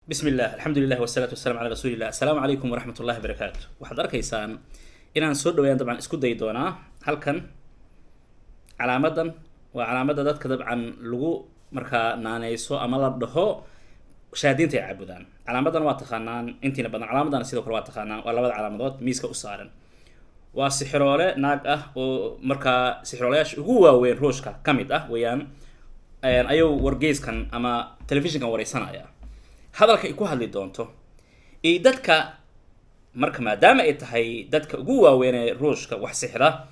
Bismi illah, alxamdulilah, wasalaatu wasalaam calaa rasuulillah. Assalaamu calaykum waraxmat ullahi barakaatu. Waxaad arkaysaan inaan soo dhawayaan, dabcan isku dayi doonaa. Halkan calaamadan waa calaamadda dadka dabcan lagu markaa naaneyso ama la dhaho shayaadiinta ay caabudaan. Calaamadan waa taqaanaan intiina badan, calaamadana sidoo kale waa taqaanaan. Waa labada calaamadood miiska u saaran. Waa sixiroole naag ah oo markaa sixiroolayaasha ugu waaweyn Ruushka ka mid ah weeyaan. Ayuu wargeyskan ama telefishinkan wareysanaya, hadalka ay ku hadli doonto iyo dadka marka, maadaama ay tahay dadka ugu waaweyn ee Ruushka wax sixira,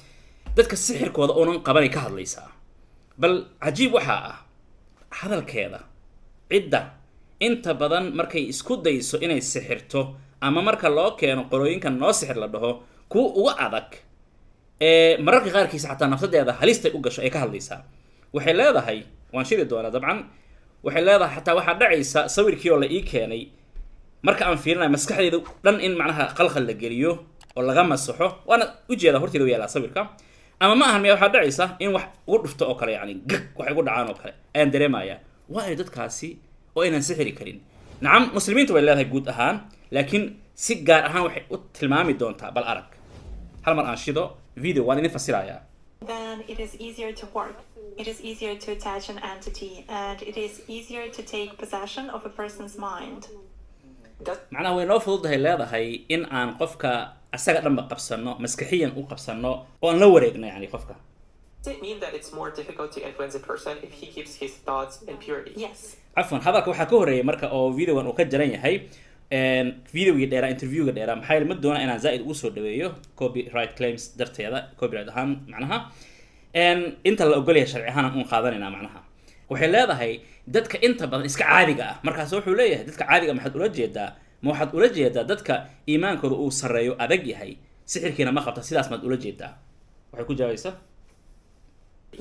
dadka sixirkooda oonan qabanay ka hadlaysaa. Bal cajiib waxaa ah hadalkeeda, cidda inta badan markay isku dayso inay sixirto ama marka loo keeno qorooyinkan noo sixir la dhaho, kuwa uga adag ee mararka qaarkiisa xataa nafsadeeda halistay u gasho ay ka hadlaysaa. Waxay leedahay, waan shidi doonaa dabcan, waxay leedahay xataa waxaa dhacaysa sawirkii oo la ii keenay marka aan fiirinayo maskaxdeyda dhan in macnaha qalkhal la geliyo oo laga masaxo. Waana ujeedaa, horteeda u yaalaa sawirka ama ma ahan miya? Waxaa dhacaysa in wax ugu dhufto oo kale, yani gag wax igu dhacaan oo kale ayaan dareemayaa. Waa ay dadkaasi oo aynan sixiri karin. Nacam, muslimiinta way leedahay guud ahaan, laakiin si gaar ahaan waxay u tilmaami doontaa. Bal arag, hal mar aan shido video, waan idin fasirayaa. Then it is easier to work. It is easier to attach an entity, and it is easier to take possession of a person's mind. Macnaha way noo fududahay leedahay in aan qofka asaga dhanba qabsano, maskaxiyan u qabsano oo aan la wareegno, yani qofka. Does it mean that it's more difficult to influence a person if he keeps his thoughts in purity? Yes. Cafwan, hadalka waxaa ka horreeyay marka oo videogan uu ka jaran yahay videogii dheeraa, interviewga dheeraa. Maxaa yeele ma doona inaan zaa-id ugu soo dhaweeyo copyright claims darteeda, copyright ahaan. Macnaha inta la ogolyahay sharci ahaan uun qaadanayna. Macnaha waxay leedahay dadka inta badan iska caadiga ah. Markaas wuxuu leeyahay, dadka caadiga maxaad ula jeedaa? Ma waxaad ula jeedaa dadka iimaankooda uu sarreeyo, adag yahay, sixirkiina ma qabta, sidaas maad ula jeedaa? Waxay ku jawaabaysaa: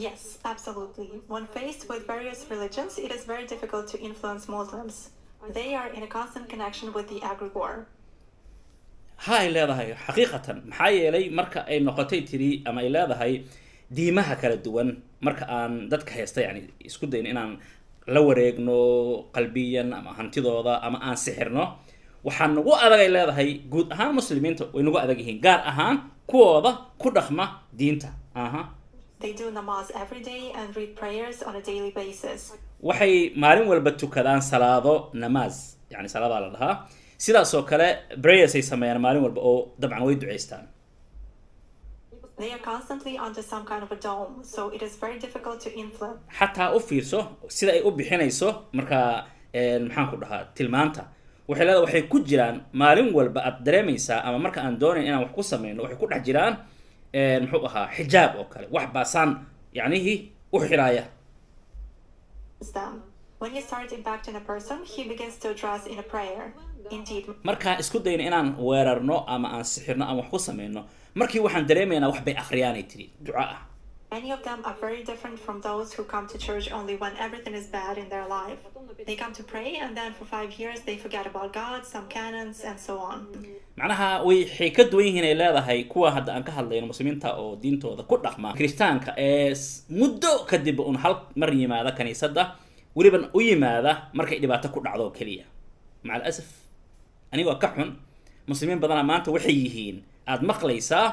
Yes, absolutely. When faced with various religions, it is very difficult to influence Muslims. They are in a constant connection with the egregore. Ha, ay leedahay, xaqiiqatan. Maxaa yeelay marka ay noqotay tiri ama ay leedahay diimaha kala duwan marka aan dadka haysta, yani isku dayno inaan la wareegno qalbiyan ama hantidooda ama aan sixirno, waxaa nagu adag, ay leedahay, guud ahaan muslimiinta way nagu adag yihiin, gaar ahaan kuwooda ku dhaqma diinta aha. They do namaz every day and read prayers on a daily basis. Waxay maalin walba tukadaan salaado, namaaz, yani salaadaa la dhahaa. Sidaas oo kale prayers ay sameeyaan maalin walba oo dabcan way duceystaan. They are constantly under some kind of a dome, so it is very difficult to influence. Xataa u fiirso sida ay u bixinayso markaa, maxaan ku dhahaa, tilmaanta. Waxay leedahay waxay ku jiraan maalin walba, aad dareemaysaa, ama marka aan doonayn inaan wax ku sameyno waxay ku dhex jiraan, muxuu ahaa, xijaab oo kale, wax baasaan yacnihii u xiraaya. Them. When you start impacting a person, he begins to address in a prayer. Indeed, Markaan isku dayno inaan weerarno ama aan sixirno ama wax ku sameyno, markii waxaan dareemaynaa wax bay akhriyaanay tiri, duco ah. Many of them are very different from those who come to church only when everything is bad in their life. They come to pray and then for 5 years they forget about God, some canons, and so on. Macnaha waxay ka duwan yihiin, ay leedahay, kuwa hadda aan ka hadlayno, muslimiinta oo diintooda ku dhaqma, kirishtaanka ee muddo kadib un hal mar yimaada kaniisadda, weliban u yimaada markay dhibaato ku dhacdo oo keliya. Maca alasaf, anigoo ka xun, muslimiin badanaa maanta waxay yihiin aada maqlaysaa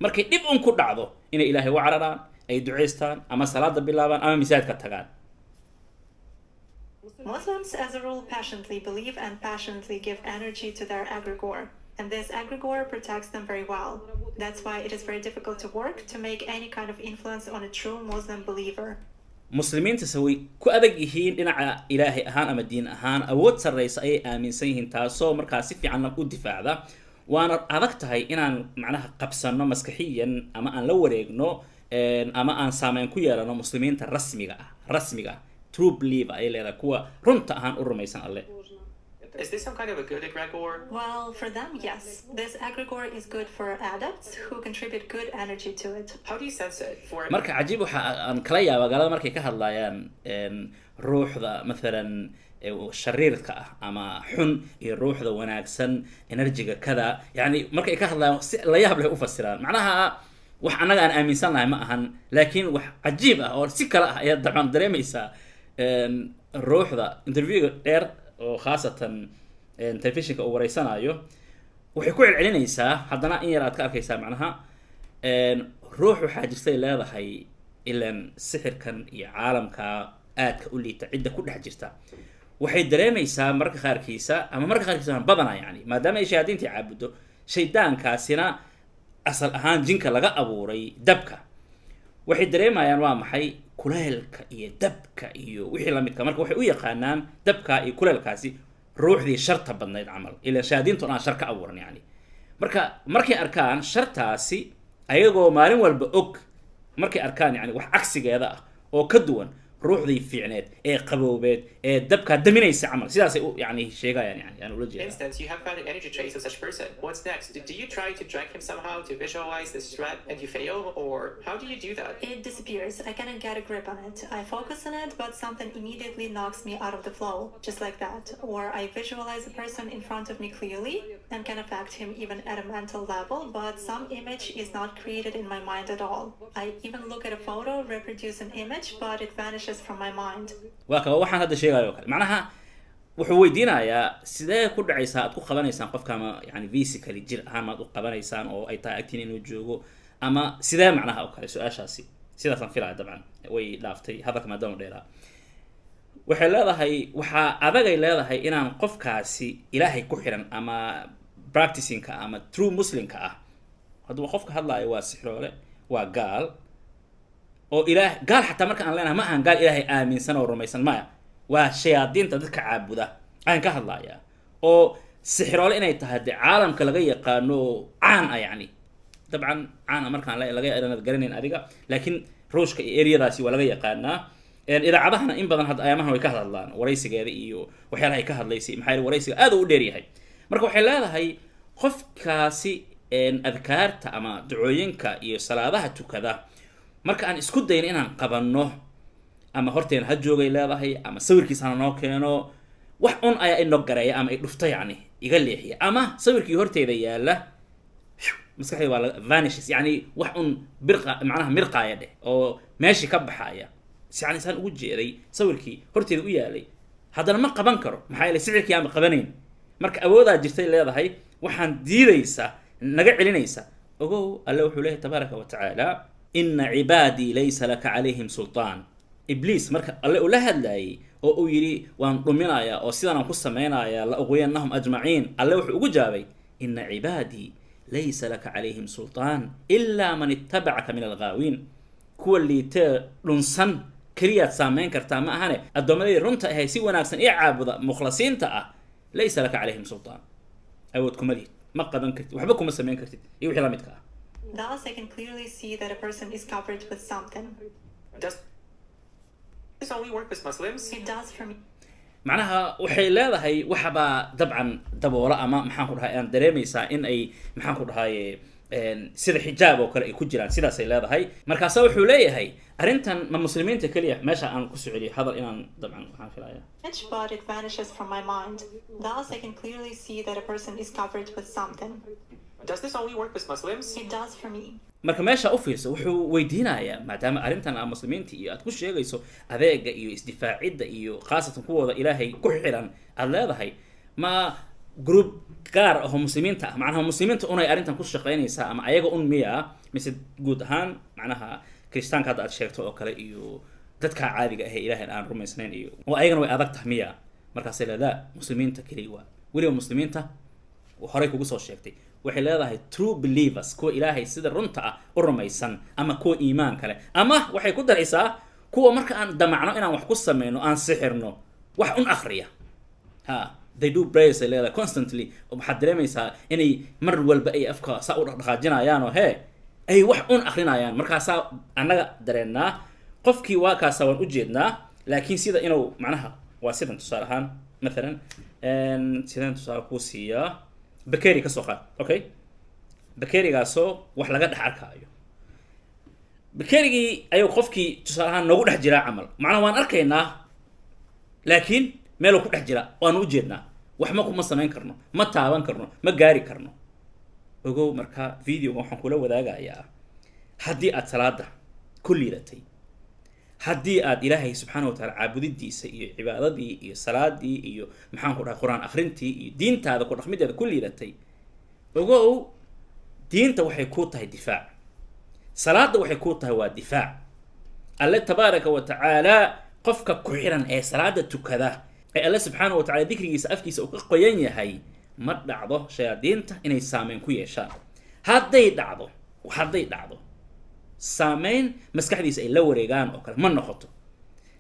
markay dhib un ku dhacdo inay Ilaahay u cararaan, ay duceystaan ama salaada bilaabaan ama masaajidka tagaan. Muslims, as a rule, passionately believe and passionately give energy to their egregore, and this egregore protects them very well. That's why it is very difficult to work to make any kind of influence on a true Muslim believer. Muslimiintase way ku adag yihiin dhinaca Ilaahay ahaan ama diin ahaan, awood sarreysa ayay aaminsan yihiin, taasoo markaa si fiicanna u difaacda. Waana adag tahay inaan macnaha qabsano maskaxiyan ama aan la wareegno ama aan saameyn ku yeelano muslimiinta rasmiga ah, rasmiga ah, true believer ayay leedahay, kuwa runta ahaan u rumaysan Alle. Is this some kind of a good egregore? Well, for them, yes. This egregore is good for adepts who contribute good energy to it. How do you sense it? For Marka cajiib waxa aan kala yaaba gaalada markay ka hadlayaan ruuxda mathalan shariirka ah ama xun iyo ruuxda wanaagsan, energyga kada, yani markay ka hadlayaan si la yaab leh u fasiraan. Macnaha wax annaga aan aaminsan lahay ma ahan, laakiin wax cajiib ah oo si kale ah ayaad dabcan dareemaysaa. Ruuxda interviewga dheer oo khaasatan telefishinka uu wareysanayo, waxay ku celcelinaysaa haddana in yar aad ka arkaysaa macnaha ruux waxaa jirtay leedahay ilan sixirkan iyo caalamka aadka u liita cidda ku dhex jirta waxay dareemaysaa mararka qaarkiisa ama mararka qaarkiisa badanaa, yani maadaama ay shayaadiintii caabuddo, shaydaankaasina asal ahaan jinka laga abuuray dabka, waxay dareemayaan waa maxay kuleelka iyo dabka iyo wixii lamidka. Marka waxay u yaqaanaan dabka iyo kuleelkaasi ruuxdii sharta badnayd camal, ilaan shayaadiintu aan shar ka abuuran yani. Marka markay arkaan shartaasi ayagoo maalin walba og, markay arkaan yani wax cagsigeeda ah oo ka duwan ruuxdii fiicneed ee qaboobeed ee dabkaa daminaysa camal, sidaasay u yani sheegayaan, yani aan ula jeedaa. Instance, you have found an energy trace of such person. What's next? Do you try to drag him somehow to visualize this threat and you fail, or how do you do that? It disappears. I cannot get a grip on it. I focus on it, but something immediately knocks me out of the flow, just like that. Or I visualize a person in front of me clearly and can affect him even at a mental level, but some image is not created in my mind at all. I even look at a photo, reproduce an image, but it vanishes from my mind. Waa kaba waxaan hadda sheegayo o kale. Macnaha wuxuu weydiinayaa sidee ku dhacaysaa aad ku qabanaysaan qofka, ama yani physically jir ahaan maad u qabanaysaan oo ay tahay agtiin inuu joogo, ama sidee macnaha oo kale su-aashaasi sidaasaan filaya. Dabcan way dhaaftay hadalka maadaama dheeraa. Waxay leedahay waxaa adagay leedahay inaan qofkaasi ilaahay ku xiran ama practicingka ama true muslimka ah, hadduu qofka hadlaayo waa sixroole, waa gaal oo ilaah gaal xataa marka aan leenahay ma ahan gaal ilaahay aaminsan oo rumaysan, maya, waa shayaadiinta dadka caabuda ayaan ka hadlayaa, oo sixiroole inay tahay dee caalamka laga yaqaano oo caan ah, yacni dabcan caan ah markaan laga inaad garanayn adiga, laakiin Ruushka iyo eryadaasi waa laga yaqaanaa. Idaacadahana in badan hadda ayaamahan way ka hadlaan waraysigeeda iyo waxyaalaha ay ka hadlaysay, maxaa yeele waraysiga aad uu u dheer yahay. Marka waxay leedahay qofkaasi adkaarta ama ducooyinka iyo salaadaha tukada, marka aan isku dayno inaan qabanno ama horteena ha joogay leedahay ama sawirkiisa hana noo keeno, wax un ayaa inoo gareeya ama i dhufta, yacni iga leexiya, ama sawirkii horteeda yaala maskaxdayda waa laga vanishes, yani wax un birqa macnaha mirqaaya dheh oo meeshii ka baxaya. Si yani saan ugu jeeday sawirkii horteeda u yaalay haddana ma qaban karo, maxaa yeelay sicirkii aan qabanayn. Marka awoodaa jirtay leedahay waxaan diidaysa naga celinaysa. Ogow, Alle wuxuu leeyahay tabaaraka wa tacaala: "Ina cibaadii laysa laka calayhim sultaan." Ibliis marka Alle uu la hadlayay oo uu yidhi waan dhuminayaa oo sidan aan ku samaynayaa, la uqwiyannahum ajmaciin, Alle wuxuu ugu jawaabay: "Ina cibaadii laysa laka calayhim sultaan ilaa man ittabacaka min alghaawiin." Kuwa liitee dhunsan keliyaad saameyn kartaa ma ahane, addoommadii runta ahay si wanaagsan ii caabuda mukhlasiinta ah, laysa laka calayhim sultaan, awood kuma lihid, ma qaban kartid, waxba kuma samayn kartid iyo wixii la midka ah. Thus, I can clearly see that a person is covered with something. Does this only work with Muslims? It does for me. Macnaha waxay leedahay waxbaa dabcan daboola ama maxaan ku dhahay aan dareemaysaa in ay maxaan ku dhahaye sida xijaab oo kale ay ku jiraan, sidaasay leedahay. Markaasa wuxuu leeyahay arrintan ma muslimiinta keliya? Meesha aan ku soceliyo hadal inaan dabcan waxaan filaya But it vanishes from my mind. Thus, I can clearly see that a person is covered with something. Does this only work with Muslims? It does for me. Marka meesha u fiirso, wuxuu weydiinayaa maadaama arrintan aa muslimiinta iyo aad ku sheegayso adeega iyo isdifaacidda iyo khaasatan kuwooda ilaahay ku xiran aad leedahay, ma group gaar ahoo muslimiinta ah, macnaha muslimiinta unay arrintan ku shaqaynaysaa ama ayaga un miya, mise guud ahaan macnaha kiristaanka hadda aad sheegto oo kale iyo dadka caadiga ah ee ilaahay aan rumaysnayn iyo oo ayagana way adag tahay miya? Markaasay leedaa muslimiinta keliya waa, weliba muslimiinta horey kugu soo sheegtay. Waxay leedahay true believers, kuwa ilaahay sida runta ah u rumaysan ama kuwa iimaan kale, ama waxay ku daraysaa kuwa marka aan damacno inaan wax ku sameyno, aan sixirno, wax un akhriya. Ha, they do prayers ay leedahay constantly, oo waxaad dareemaysaa inay mar walba ay afka saa u dhaqdhaqaajinayaan oo hee ay wax un akrinayaan. Markaasaa annaga dareennaa qofkii waa kaasa, waan ujeednaa, laakiin sida inuu macnaha waa sidan tusaale ahaan, mathalan sidaan tusaale kuu siiyaa, bakeri ka soo qaad, okay, bakerigaasoo wax laga dhex arkaayo, bakerigii ayuu qofkii tusaale ahaan noogu dhex jiraa camal. Macnaha waan arkaynaa, laakiin meeluu ku dhex jira waanu ujeednaa, wax ma kuma samayn karno, ma taaban karno, ma gaari karno. Ogow, marka videoga waxaan kula wadaagayaa haddii aad salaada ku liidatay, Haddii aad Ilaahay subxaana wa tacaala caabudidiisa iyo cibaadadii iyo salaadii iyo, maxaan ku dhahay, Qur-aan akhrintii iyo diintaada ku dhaqmideeda ku liidatay, ogow, diinta waxay kuu tahay difaac, salaada waxay kuu tahay waa difaac. Alle tabaaraka wa tacaala qofka ku xiran ee salaada tukada ee Alle subxaana wa tacala dikrigiisa afkiisa uu ka qoyan yahay, ma dhacdo shayaadiinta inay saameyn ku yeeshaan. Hadday dhacdo saameyn maskaxdiisa ay la wareegaan oo kale ma noqoto.